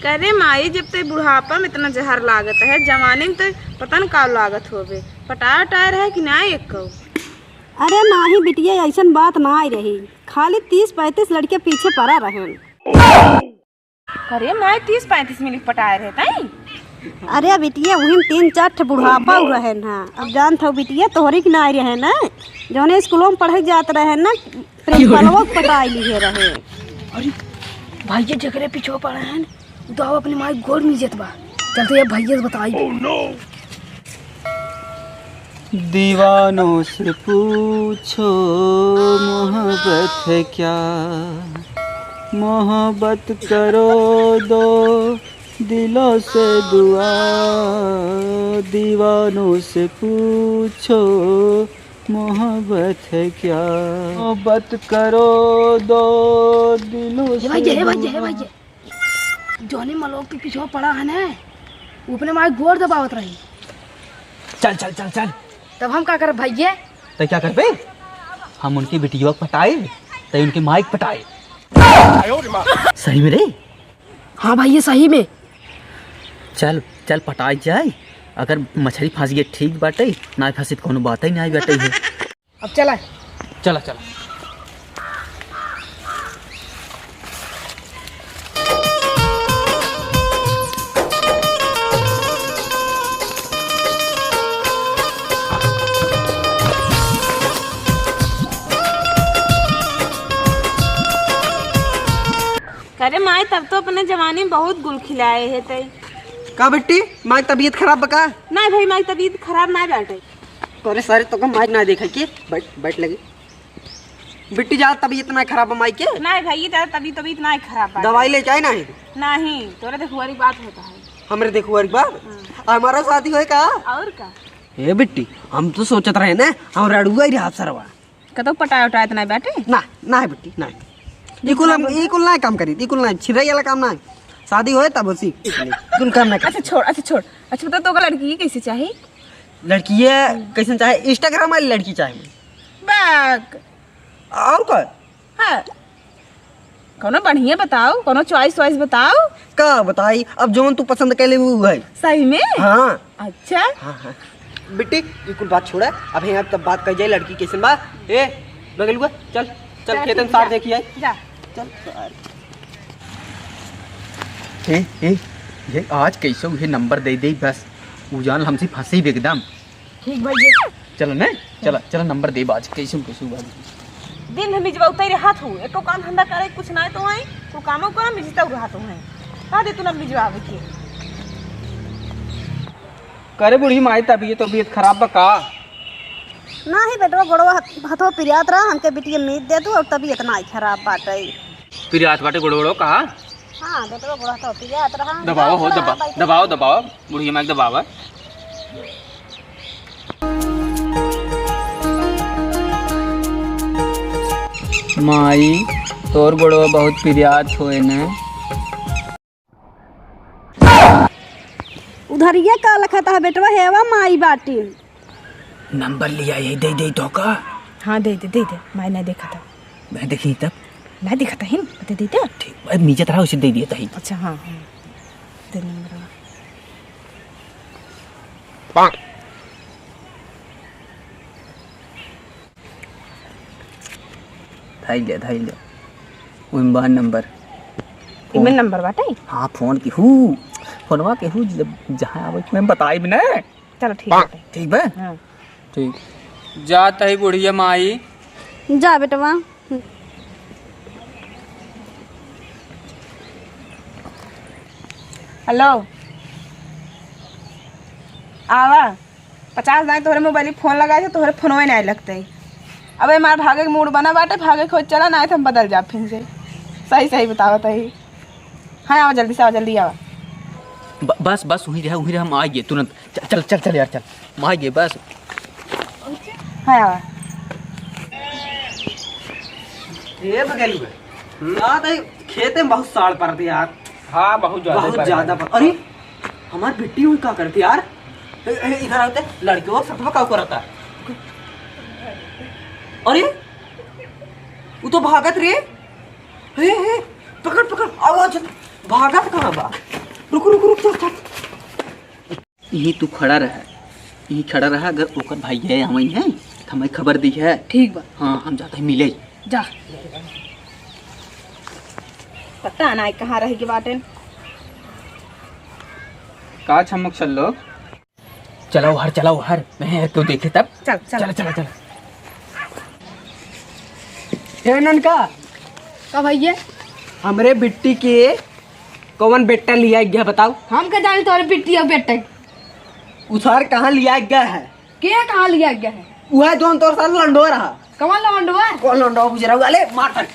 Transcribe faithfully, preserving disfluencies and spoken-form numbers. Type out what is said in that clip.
करे माई, जब ते बुढ़ापा में इतना जहर लागत है, जवानी में तो पता न का लागत होबे। पटाए उटाए रहे कि ना एको? अरे नाही बिटिया, ऐसन बात ना आई रही, खाली तीस पैंतीस लड़के पीछे पड़ा रहन। अरे माई, तीस पैंतीस मिनट पटाए रहे तई? अरे बिटिया, वही में तीन चार ठे बुढ़ापा उ रहे ना। अब जानत हो बिटिया, तोहरी के ना आई रहे ना, जौने स्कूलों में पढ़े जात रहे ना, प्रिंसिपलवा के पटाई लिए रहे। अरे भाई, ये जकरे पीछे पड़ा है ना, उ तो अपने माई गोड़ में जतबा। चलते ये भैया से बताई। दीवानों से पूछो मोहब्बत है क्या, मोहब्बत करो दो दिलों से दुआ, दीवानों से पूछो मोहब्बत है क्या, मोहब्बत करो दो दिलों ये भाई, से ये भाई, दुआ। ये भाई, ये। जौने मलोक के पीछे पड़ा है ना, वो अपने माई गोड़ दबावत रही। चल, चल, चल, चल। तब हम का करब भैया? तो क्या करबे? हम उनकी बिटिया के पटाए, तो उनकी माई के पटाए। सही में रे? हाँ भैया, सही में। चल, चल पटाई जाए। अगर मछरी फंस गई ठीक बाटे, ना फंसी तो कोनो बात ही ना बाटे है। अब चला। चला, चला। अरे माई, तब तो अपने जवानी में बहुत गुल खिलाए है तई। का बेटी, माई तबीयत खराब बा का? नहीं भाई, माई तबीयत खराब ना बाटे। तोरे सारे तो का माई ना देखे के, बैठ, बैठ लगी। बिट्टी, ज्यादा तबीयत ना खराब बा माई के? नहीं भाई, ज्यादा तबीयत, तबीयत ना खराब बा। दवाई ले जाए ना है? नहीं, तोरे देखुआरी बात होता है। हमरे देखुआरी बात? हाँ। हमारा शादी होए का? और का? ए बिट्टी, हम तो सोचत रहे ना, हम रड़ुआ ही रहा सरवा। कतौ पटाए उटाए त नाई बाटे? ना, ना है बिट्टी, ना है। ई कुल हम, ई कुल ना काम करी, ई कुल ना, छिरई वाला काम ना है। शादी होए तब उसी, ई कुल काम ना करी। अच्छा छोड़, अच्छा छोड़। अच्छा बता, तोका लड़की कैसे चाही? लड़की ये कैसन चाहे? Instagram वाली लड़की चाहे। बाक। और का? हाँ। कौनो बढ़िया बताओ, कौनो choice वॉइस बताओ। का बताई, अब जौन तू पसंद कैले उ है। सही में? हाँ। अच्छा। हाँ, हाँ। बिट्टी, ई कुल बात छोड़ा, अब यहाँ तब बात कर जाए, लड़की कैसन बा? ए, बगलुआ, चल, चल, चल, खेतन ठीक, सार जा। देखी आई। जा। चल, सार। ए, ए, ये आज कैसे उहे नंबर दे दे बस, उ जान हमसे फंसी भी एकदम। ठीक भैया। चलो ने, चलो, चलो नंबर दे बाज, कैसे, कैसे बाज। दिन भर मिजवाउते रहत हूँ, एको काम धंधा करे कुछ नाय तो है, तू कामो करा, मिजता रहत हूँ है। का दे तू ना मिजवावे के? करे बूढ़ी माई, तबीयत, तबीयत खराब बा का? नाही बेटवा, गोड़वा हथ-, हथवा पिरात रहा, हमके बिटिया मीज दे तू, और तबीयत नाय खराब बाटे। पिरात बाटे गोड़वा, गोड़वा कहा? हाँ, बेटवा गोड़वा तो पिरात रहा। दबावा हो, दबा, दबावा, दबावा, बुढ़िया माई के दबावा। माई, तोर गोड़वा बहुत पिरात होए न। उधरिया का लखत है बेटवा, हेवा माई बाटी। नंबर लिया, यही दे दे तो का? हाँ, दे दे, दे दे, माई नहीं देखा था। मैं देखी तब। ना देखा था हिन, दे दे दे। ठीक, अब नीचे तरह उसे दे दिया था ही। अच्छा, हाँ, हाँ। दे नंबर। धाई ले, धाई ले। ओइमे बा नंबर। इमे नंबर बाटे? हाँ, फोन की हूँ। फोनवा के हूँ, जब जहाँ आवे, मैं बताई भी ना। चलो, ठीक बाटे। ठीक बा? हाँ। ठीक। जा तही बुढ़िया माई। जा बेटवा। हेलो। आवा। पचास दाई तोहरे मोबाइल फोन लगाए थे, तोहरे फोनवे नाहीं लगते। अबे हमार भागे के मूड बना बाटे, भागे खोज चला, नाहीं तो हम बदल जाब फिर से। सही सही बतावत है। हाँ, आवा जल्दी से, आवा, जल्दी आवा। ब-, बस, बस, वहीं रहा, वहीं रहा, हम आ गए तुरंत। च-, चल, चल, चल यार, चल, हम आ गए, बस। हाँ, आवा। ए, बगल में। हम्म? आ, तो खेते में बहुत साड़ पड़ते यार। हाँ, बहुत ज्यादा बहुत पड़ ज्यादा गया। पड़-, अरे, हमार बिट्टी हुई का करती यार? ए, ए, इधर आते, लड़के वो सतवा का करता। अरे, वो तो भागत रे। हे, हे, पकड़, पकड़, आवाज, भागत कहाँ बा? रुक, रुक, रुक, चल, चल। यहीं तू खड़ा रह, यहीं खड़ा रह। अगर ओकर भाई है, हमें है, तो हमें खबर दी है। ठीक बा। हाँ, हम जाते हैं मिले। जा। पता ना कहाँ रह गए बाटेन। का छमुक चल लो? चलाओ हर, चलाओ हर, मैं तो देखे तब। चल, चल। चला, चला, चला। ए ननका, का भैया? हमरे बिट्टी के कौन बेटा लिया गया बताओ? हम का जानी तोरे बिट्टी और बेटा। उधार कहाँ लिया गया है? के कहाँ लिया गया है? वह जोन तोर साथ लंडो रहा। कौन लंडो है? कौन लंडो बुझ रहा? अले मार।